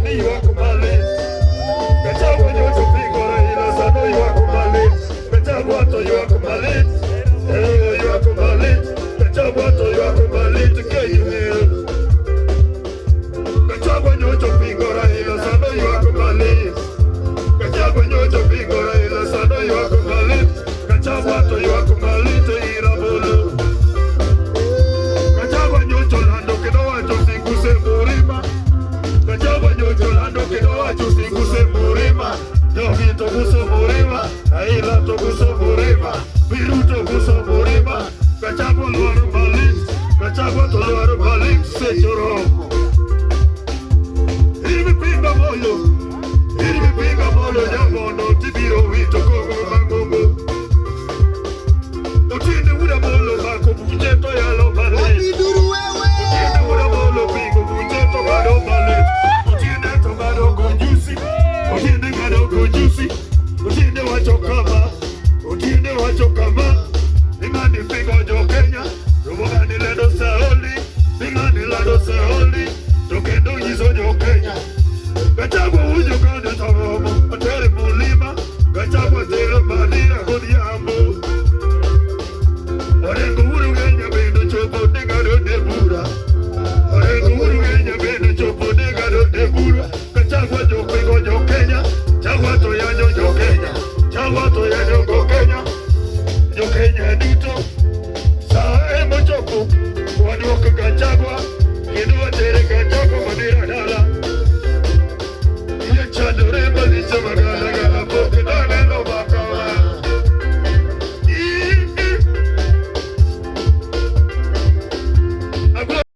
sani ywak malit. Gachagua nyocha opingo Raila sano ywak malit. Gachagua to ywak malit. Eh, ywak malit. Gachagua to ywak malit KU. Gachagua nyocha opingo Raila sano ywak malit. Gachagua nyocha opingo Raila sano ywak malit. Gachagua to ywak malit irabolo. Gachagua nyocha olando kendo wacho siguse murima. Gachagua nyocha olando kendo wacho siguse murima. Jogi to guso murima, Raila to guso murima, Biru to guso murima. Gachagua lwaro malit, Gachagua to lwaro malit seche oromo. Irmi pinga moyo, irmi pinga moyo nyamondo.